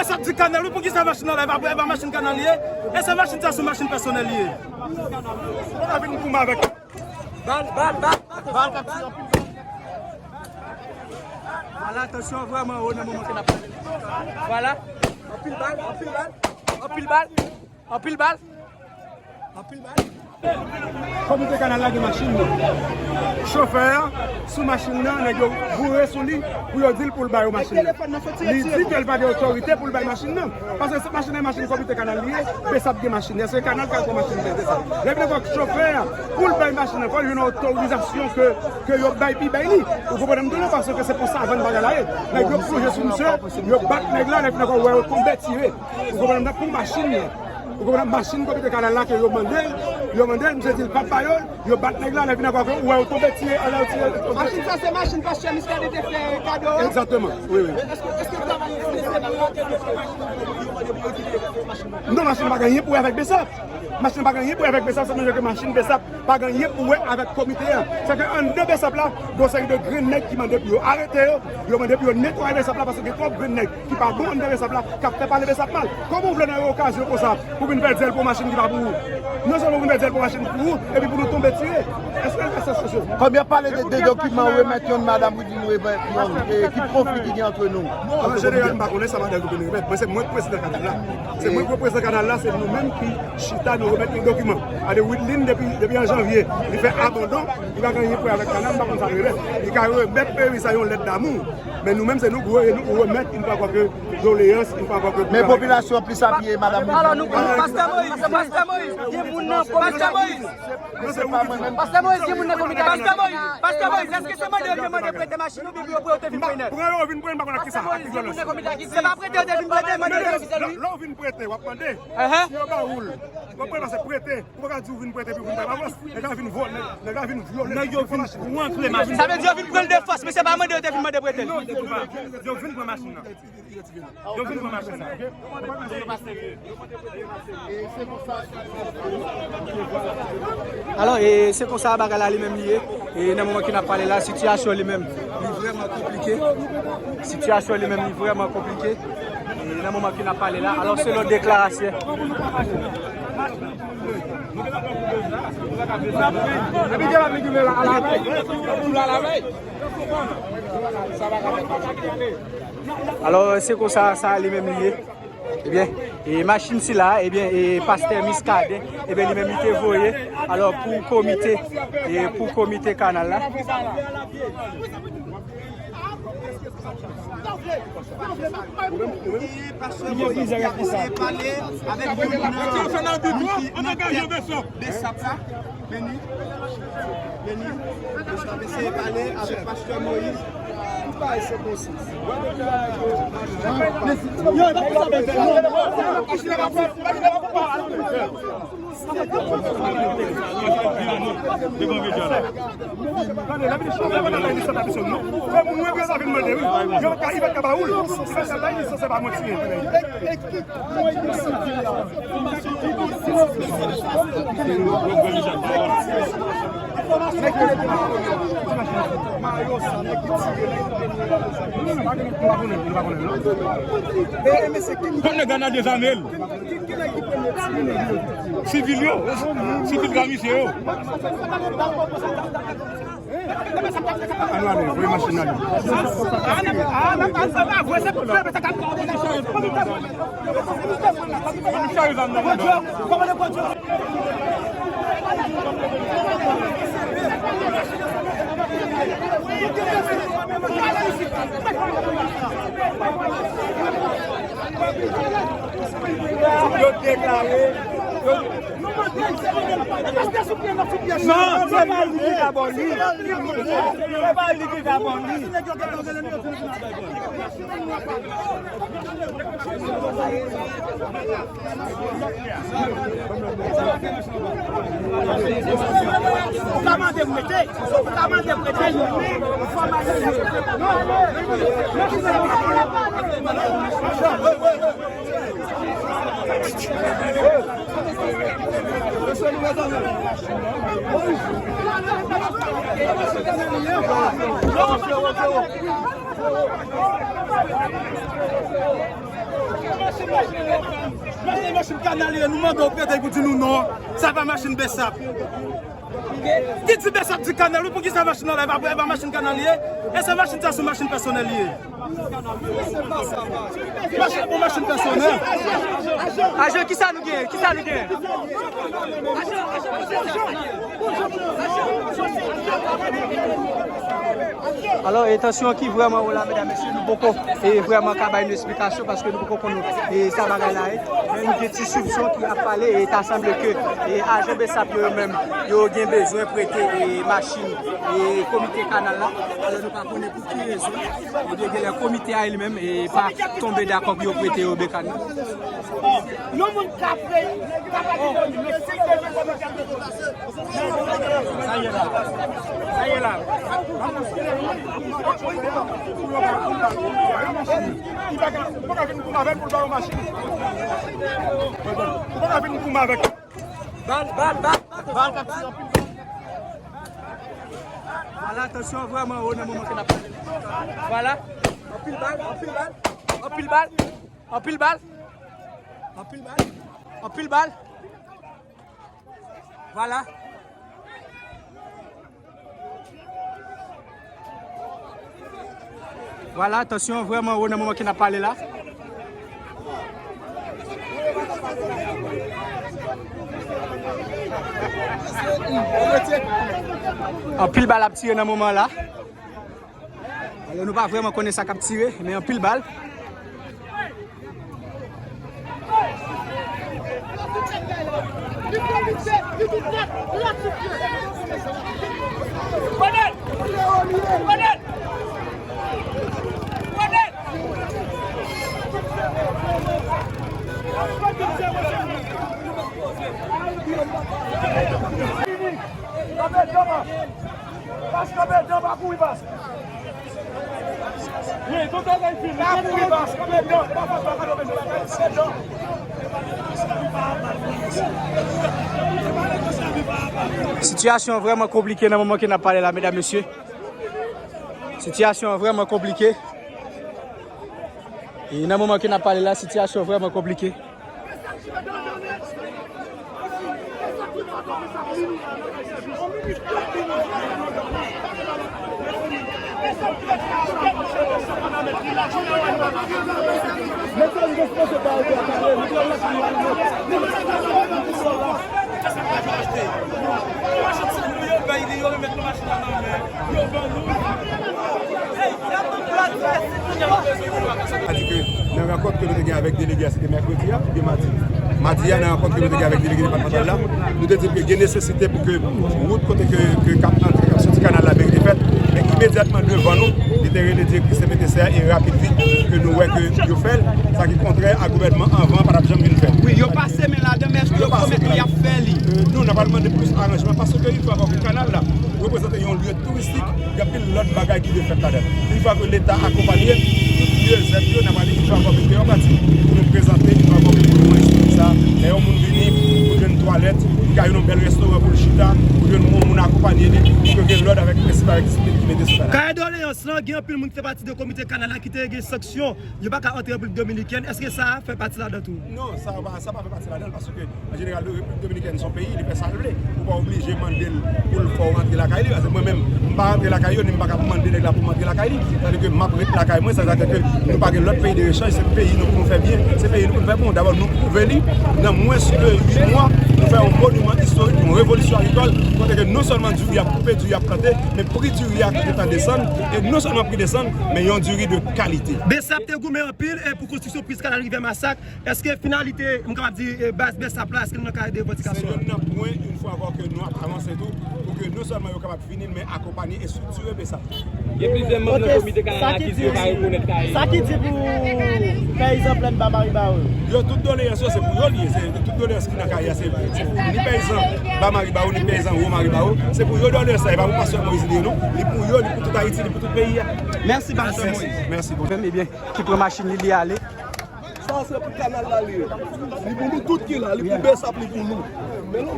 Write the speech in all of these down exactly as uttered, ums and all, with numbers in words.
Sa di kanal, wi, poukisa machin nan la, e pa, e pa machin kanal li ye? E se machin sa, se machin pèsonèl li ye. Ou ka vin pou m avèk. Bal, bal, bal, bal, bal, bal. Vwala, atansyon, vrèman wo nan moman ke n ap pale. Vwala. Anpil bal, anpil bal, anpil bal, anpil bal. Anpil bal. Komite kanal la gen machin nan. Chofè a, sou machin nan, nèg yo boure sou li pou yo di l pou l ba yo machin nan. Li di ke l pa gen otorite pou l bay machin nan. Paske se machin nan, machin komite kanal li ye, BSAP gen machin. Èske kanal ka pran machin nan, BSAP? Lè vin ankò chofè a, pou l bay machin nan, fò l jwenn otorizasyon ke, ke yo bay pi bay li. Ou konprann m tou non, paske se pou savann bagay la ye. Nèg yo plonje sou misye, yo bat nèg la, nèg nan kò wè yo tonbe tire. Ou konprann m nan, pou machin nan. Ou konprann machin komite kanal la ke yo mande l, yo mande l, misye di l p ap ba yo l, yo bat nèg la, lè vin ankò ke ou wè yo tonbe tire, anlè yo tire. Machin sa se machin pastè Muscadin te fè kado a? Egzakteman, wi, wi. Èske, èske travay fè se nan la ke yo fè machin nan? Non, machin pa gen anyen pou wè avèk BSAP. Machin pa gen anyen pou wè avèk BSAP, sa vle di ke machin BSAP pa gen anyen pou wè avèk komite a. Se ke anndan BSAP la, gen yon seri de grenn nèg ki mande pou yo arete yo, yo mande pou yo netwaye BSAP la paske gen twòp grenn nèg ki pa bon anndan BSAP la, k ap fè pale BSAP mal. Kòman w vle nan yon okazyon konsa pou vin fè dyèl pou yon machin ki pa pou ou? Non sèlman pou vin fè dyèl pou yon machin pou ou, epi pou nou tonbe tire. Èske l fè sans, mesye? Kòm y ap pale de, de dokiman remèt yon madam Widline remèt yon, e, ki konfli ki gen antre nou? An jeneral, m pa konnen sa madanm Widline remèt. Mwen, se mwen k prezidan kanal la. Se mwen k prezidan kanal la, se nou menm ki chita, nou remèt yon dokiman. Ale Widline depi, depi an janvye, li fè abandon, li pa gen anyen pou wè avèk kanal, m pa konn sa l rele. Li ka remèt peyi sa yon lèt damou. Men nou menm, se nou k re-, nou remèt, yon pa kwè ke doleyans, yon pa kwè ke... Men popilasyon plis apiye madanm Widline. Alò, nou, Pastè Moyiz, Pastè Moyiz, gen moun nan, Pastè Moyiz. Pastè Moyiz, gen moun nan komite a. Pastè Moyiz, Pastè Moyiz, èske se mande yo te mande prete machin oubyen pou yo, pou yo te vin pran nèg? Pran yo vin pran, m pa konn ak kisa, ak ki vyolans. Se pa prete yo te vin prete, mande yo te vin prete. Lè, lè w vin prete, w ap mande. Si yo ba ou l, w ap mande, paske prete, ou pa ka di w vin prete epi w vin bay avans. Nèg la vin vòlè, nèg la vin vyole. Nèg yo vin pran kle machin. Sa vle di yo vin pran l de fòs, men se pa mande yo te vin mande prete l. Non, yo vin pran machin nan. Yo vin pran machin nan, oke? Alò, e se konsa bagay la li menm li ye. E nan moman ke n ap pale la, sitiyasyon li menm, li vrèman konplike. Sitiyasyon li menm, li vrèman konplike. E nan moman ke n ap pale la, alò, selon deklarasyon. Alò, se konsa sa li menm li ye. Ebyen, e machin sila, ebyen, e pastè Muscadin, ebyen, li menm li te voye, alò, pou komite, e pou komite kanal la. Pastè Moyiz ki ap eseye pale avèk moun nan, moun ki nan tèt BSAP la. Beni, Beni, nou ap eseye pale avèk Pastè Moyiz. Tout bagay se konsa. Tande, lè vin chofè pa nan layini san pa pèsòn, non. Fè moun mwen prezan vin mande, wi. Yo pa ka, li pa ka ba ou l. Se sa layini san, se pa mwen ki siyen. Kòm nèg la nan dezame l. Sivil yo, sivil granmisye yo. Ann ale, voye machin nan ale. Yo deklare, yo Non, se pa li ki ka ba w li. Se pa li ki ka ba w li. Ou ka mande m rete, ou ka mande m rete. Machin kanal ye, nou mande w prete pou di nou non. Sa pa machin Besap. Ki di Besap di kanal, wi, poukisa machin nan la, e pa, e pa machin kanal ye? E se machin sa, se machin pèsonèl ye. Machin pou machin pèsonèl. Ajan, kisa nou gen? Kisa nou gen? Alò, e tansyon ki vrèman wo la, medam, mesye, nou poko, e, vrèman ka bay nou esplikasyon paske nou poko konn, e, sa bagay la ye. Men nou gen ti soupsyon ki ap pale, e ta sanble ke, e, ajan Besap yo, yo menm, yo gen bezwen prete, e, machin, e, komite kanal la. Alò, nou pa konnen pou ki rezon. Ebyen, genlè komite a li menm, e, pa tonbe dakò pou yo prete yo bekàn nan. Yon moun k ap re-, k ap abite yon mesye ki bezwen komite a. Sa ye la. Sa ye la. Ou pa ka, ou pa ka vin kouri avè l pou l ba w machin. Ou pa ka vin kouri avè l. Bal, bal, bal. Bal k ap tire anpil. Vwala, tansyon vrèman wo nan moman ke n ap pale. Vwala. Anpil bal, anpil bal. Anpil bal. Anpil bal. Anpil bal. Anpil bal. Vwala. Vwala, tansyon vrèman wo nan moman ke n ap pale la. Anpil bal ap tire nan moman la. Alò, nou pa vrèman konnen sa k ap tire, men anpil bal. Pas kanpe dan, pa kouri pas. Wi, tout bagay fini. Pa kouri pas, kanpe dan, pa fè bagay, kanpe dan. Sitiyasyon an vrèman konplike nan moman ke n ap pale la, medam, mesye. Sitiyasyon an vrèman konplike. E nan moman ke n ap pale la, sitiyasyon an vrèman konplike. A di ke nan rankont ke nou te gen avèk delege a, se te mèkredi a oubyen madi? Madi a, nan rankont ke nou te gen avèk delege depatmantal la, nou te di l ke gen nesesite pou ke wout kote ke, ke k ap antre, k ap soti kanal la merite fèt, men imedyatman devan nou, li te rele direktris C P T C a e rapid vit ke nou wè ke yo fè l, sa ki kontrè a gouvènman anvan an pa t ap janm vin fè. Wi, yo pase men ladan, men èske yo pwomèt nou y ap fè li? Euh, nou, n ap al mande plis aranjman, paske yon fwa ankò ke kanal la reprezante yon lye touristik, gen anpil lòt bagay ki dwe fèt ladan. Yon fwa ke Leta akonpanye, tout lye zèt yo, n ap ale yon fwa ankò ke Kleopati pou nou prezante, yon fwa ankò ke monouman istorik sa. Lè yon moun vini, pou jwenn twalèt, li ka jwenn yon bèl restoran pou l chita, pou jwenn yon moun akonpanye li, pou ke gen lòd avèk prensip, avèk disiplin ki mete sou kanal. Kay doleyans lan, gen anpil moun ki fè pati de komite kanal la ki te gen sanksyon, yo pa ka antre Repiblik Dominikèn. Èske sa fè pati ladan tou? Non, sa pa, sa pa fè pati ladan l, paske An jeneral, Repiblik Dominikèn se yon peyi, li fè sa l vle. Ou pa oblije mande l pou l fè w rantre lakay li. Paske mwen menm, m pa rantre lakay yo, ni m pa ka mande nèg la pou m rantre lakay li. Tandike m ap ret lakay mwen, sa vle di ke nou pa gen lòt peyi de rechanj, se peyi nou pou nou fè byen, se peyi nou pou nou fè bon. Dabò, nou pwouve li, nan mwens ke uit mwa, nou fè yon moniman istorik, yon revolisyon agrikòl, kote ke non sèlman diri ap koupe, diri ap plante, men pri diri a gentan desann, e non sèlman pri desann, men yon diri de kalite. Besap te goumen anpil, e pou konstriksyon Priz Kanal Rivyè Masak, Èske finalite, m kapab di, e, baz Besap la, èske nou nan kare de revandikasyon an? Se youn nan pwen, yon fwa ankò, ke nou ap avanse tou, pou ke non sèlman yo kapab fini l, men akonpanye e estriktire Besap. Gen plizyè manm nan komite kanal la ki di yo pa rekonèt kare yo. Sa ki di pou peyizan Plèn Ba Maribawo yo? Yo, tout doleyans yo, se pou yo li ye. Se tout doleyans ki nan kare a, se, se pou ni peyizan Ba Maribawo, ni peyizan Wo Maribawo. Se pou yo doleyans la, e pa pou pastè Moïse li ye, non. Li pou yo, li pou tout Ayiti, li pou tout peyi a. Mèsi, pastè Moïse. Mèsi, bon. Ebyen, ki pran machin li, li ale. Sa se pou kanal la li ye. Li pou nou tout ki la, li pou Besap, li pou nou. Men nou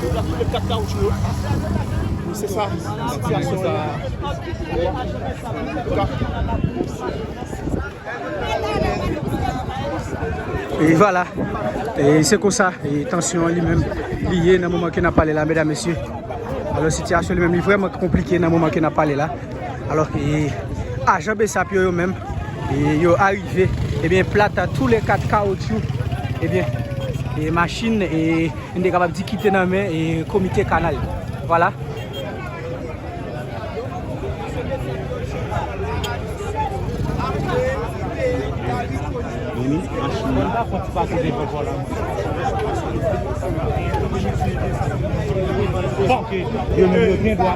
Yo ta koupe kat kawoutchou yo. Se sa, sitiyasyon an. E vwala. E se konsa, e tansyon an li menm, li ye nan moman ke n ap pale la, medam, mesye. Alò, sitiyasyon li menm, li vrèman konplike nan moman ke n ap pale la. Alò, e ajan BSAP yo, yo menm, e yo arive, ebyen, plat tou le kat kawotchou, ebyen, e machin, e nou te kapab di ki te nan men, e komite kanal. Vwala. Bon, yo menm yo gen dwa.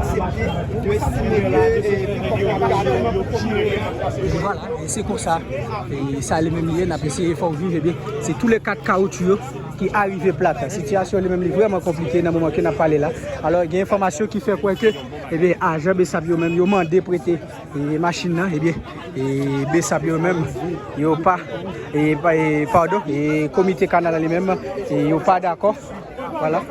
Vwala, e se konsa. E sa li menm li ye, n ap eseye fè w viv, ebyen, se tou le kat kawotchou yo ki arive plat. Sitiyasyon li menm li vrèman konplike nan moman ke n ap pale la. Alò, gen enfòmasyon ki fè kwè ke, ebyen, ajan BSAP yo menm yo mande prete, e, machin nan, ebyen, e, BSAP yo menm, yo pa, e, pa, e, padon, e, komite kanal la li menm, e, yo pa dakò. Vwala.